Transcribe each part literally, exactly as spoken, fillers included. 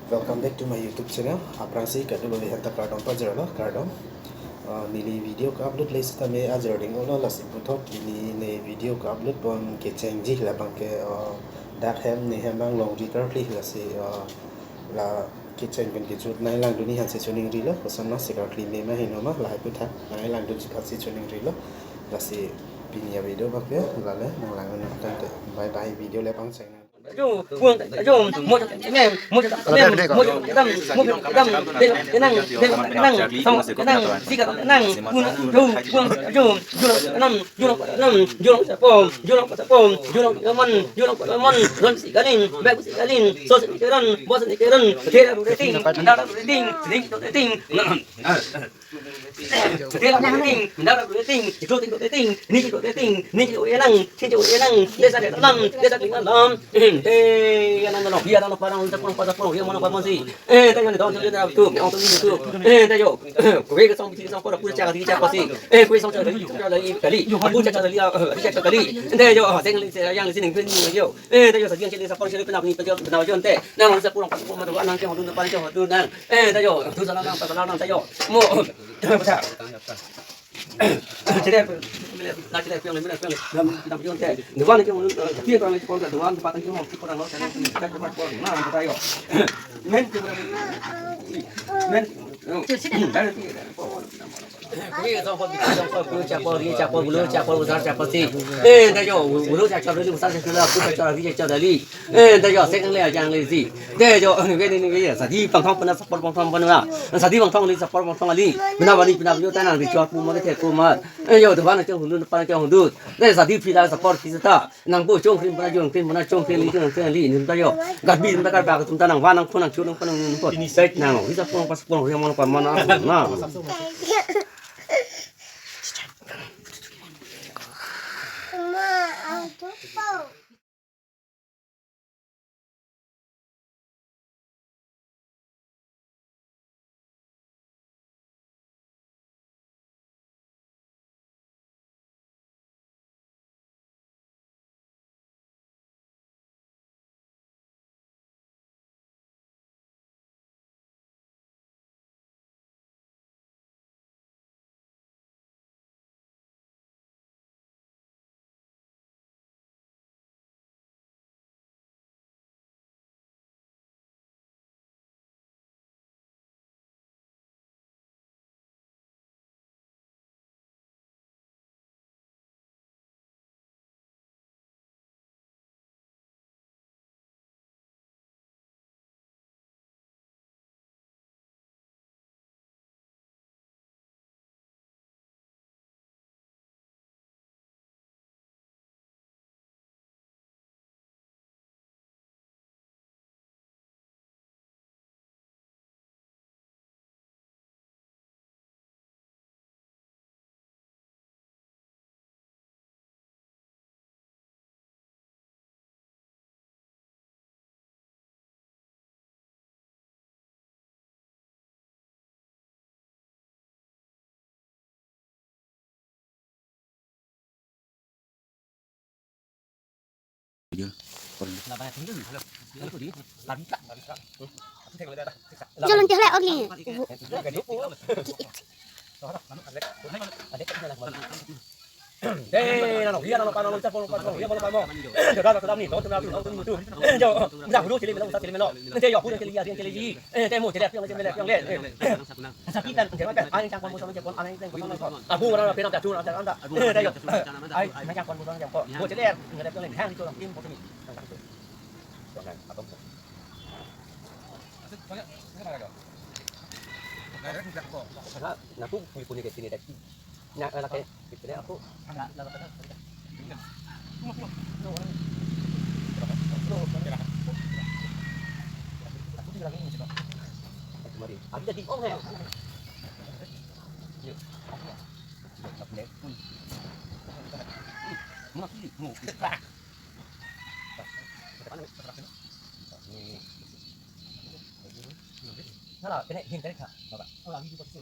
Welcome back to my YouTube channel. Aphrangsi kadokave aphanta kardom pajirlo, kardom. Ah, neli video ke-upload le sitame ajor ding-olo, lasi puthot pini ne video ke-upload pon kechengji labang ke, ah, dak hem ne hem abang longri karkli, lasi, ah, la kecheng pen kejut nanglang dunji aphansi choningrilo, koson ma si karkli me ma heno ma, lahai aputhak nanglang dunji aphansi choningrilo, lasi pini avideo abang ke lale nanglang un tangte. Bye bye, video le pangcheng. Ajo, puang, ajo, mo, nem, mo, nem, mo, dam, mo, dam, de, nang, de, nang, sam, nang, sika, nang, mun, ajo, puang, ajo, julok, nam, julok, nam, julok, sapom, julok, sapom, julok, lemon, julok, lemon, ron, sikaling, bag, sikaling, sos, sikaling, bos, sikaling, thera, ting, dara, ting, ting, ting, Tela ting, dara ting, jiko ting ting, ni jiko ting, ni jiko enang, ni jiko enang, desa de lam, desa ting lam. Eh, ya nang no, ya nang no parang, ta parang, ta parang, ya mana parang si. Eh, ta yo ni dong, ta yo ni tu, ya tu ni tu. Eh, ta yo. Kue ke song, song, para pura chakali, chakasi. Eh, kue song chakali, chakali, kali. Apu chakali, ah, chakali. Ta yo, seng li se yang sini pun yo. Eh, ta yo, sa yang sini sa parang sini pun apni pun yo, pun yo te. Nang sa parang, parang, parang, nang ke hodu, parang ke hodu nang. Eh, ta yo, tu sa nang, ta nang, ta yo. Mo. Eh, ta yo, sek le ajang le si. Ta yo, ni ve ni ve, sadi pangthong pena support pangthong pena. Sadi pangthong le support pangthong ali. Pena bani pena yo ta nang di chua pu ma ke the pu ma. Eh, yo, dovan chong hundun, pan chong hundun. Ta sadi phi la support phi ta. Nang bo chong krim pena chong krim pena chong krim li chong krim li nim ta yo. Garbi nim ta garba atum ta nang van nang khun nang chu nang pan nang nim po. Sek nang. Hi support pas support yang mana pan mana. Na. Jolong teh le ogli. Eh, nang, iya, nang, nang, nang, nang, nang, iya, nang, nang, nang. Sudah, sudah ni, tahu, sudah, tahu, tahu, tahu. Eh, jauh, sudah, sudah, chili, melo, sudah, chili, melo. Nanti, jauh, sudah, chili, ya, chili, chili. Eh, temu, chili, piang, chili, piang, le. Eh. Sakit dan, jangan kan, aning changkon, busong, changkon, aning changkon, changkon. Abu, orang, orang, pinang, jatuh, orang, orang, orang. Eh, jauh. Ai, aning changkon, busong, changkon. Bu, chili, ya, nggak ada piang, le. Hang, itu, orang, tim, busong. Jangan, apa, bu. Nah, nah, aku punya, punya, punya, Na, na, laki, gitu ya, aku. Mari. Abi jadi, oh, ya. Yuk. Mau sih, mau. Salah, kena hinter ka, Bapak. Oh, lagi juga sih.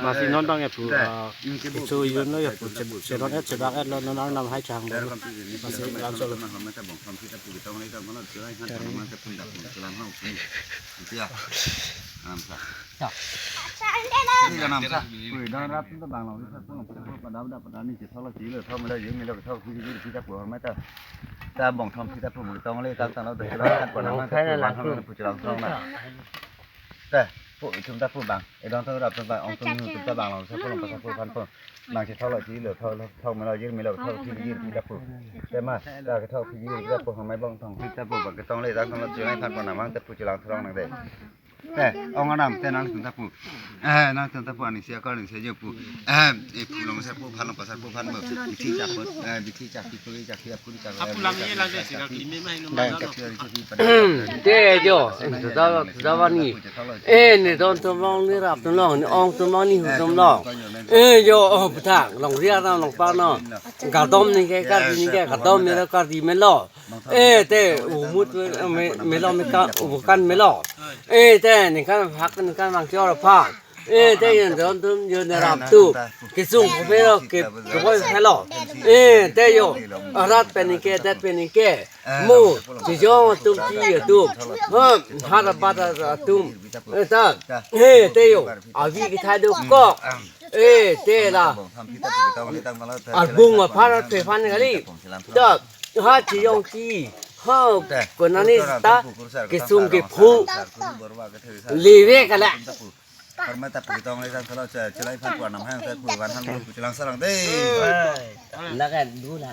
Masi non bang ya pu, ah, isu yun lo ya pu, che-, cheron et chebak et lo non arnam hai chang lo. Masi lang so lo. Ta bong thom sita pu tong le ta ta lo ta. Pu, itum ta pu bang, edon atum rap atum bang, ong atum hini atum ta bang, longsa pu, longpasar pu, phan pu. Bang si thok lo, si lo, thok, thok, thok melo, jir melo, thok, thik, jir, thik ta pu. Tema, ta ke thok, thik, jir, ta pu, hong mai bong thong, thik ta pu, bang ketong le, ta thong lo, chulai phan pu, namang ta pu, chulang throng nang de. Te, ong anam, te nangtum ta pu. Eh, nangtum ta pu, aning si akor, aning si jo pu. Eh, eh, pu longsa pu, phan longpasar pu, phan pu. Bithi chak pu, eh, bithi chak pu, chak pu, chak pu, chak pu. Apu lang ye lang de, chak pu. Te jo, eh, tuta, tuta bani. Eh, ne don atum long, ne rap atum long, ne ong atum long, ne hu atum long. Eh, jo, oh, bethak, longri atum longpar no. Kardom ningke, kardi ningke, kardom melo, kardi melo. Eh, te, umut me, melo, meka, umukan melo. Eh, te, ningkan hak, ningkan vangchor aphan. Eh, te, yon don atum, yon rap atum. Kesung kopelo, ke, keboi pelo. Eh, te, jo, arat pen ningke, det pen ningke. Mo, chijong atum, chi atum. Ha, hat abat atum. Eh, ta. Eh, te, jo, avi kethai dokok. Eh, te la. Arbung aphan, aphe aphan kali. Ta, ha, chijong chi. Ha, konani ta. Kesung kephu. Leve kala. Parma ta pu tong le tang thalo, chulai phan pu, nam hang ta pu, van hang pu, chulang sarang de. Laga du la.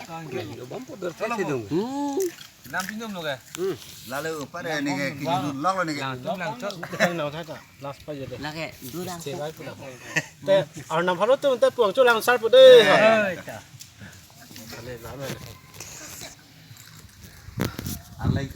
Bom pu dur phe dung. Hmm. Nam pin dum lo ke. Hmm. Lalu upar ya ni ke, kiri dun lok lo ni ke. Lang tu, lang tu. Tang nau tha ta. Last pa je de. Laga du lang. Te, arnam pharo tu, te puang chulang sar pu de. Eh. Ale, la, la. Arlai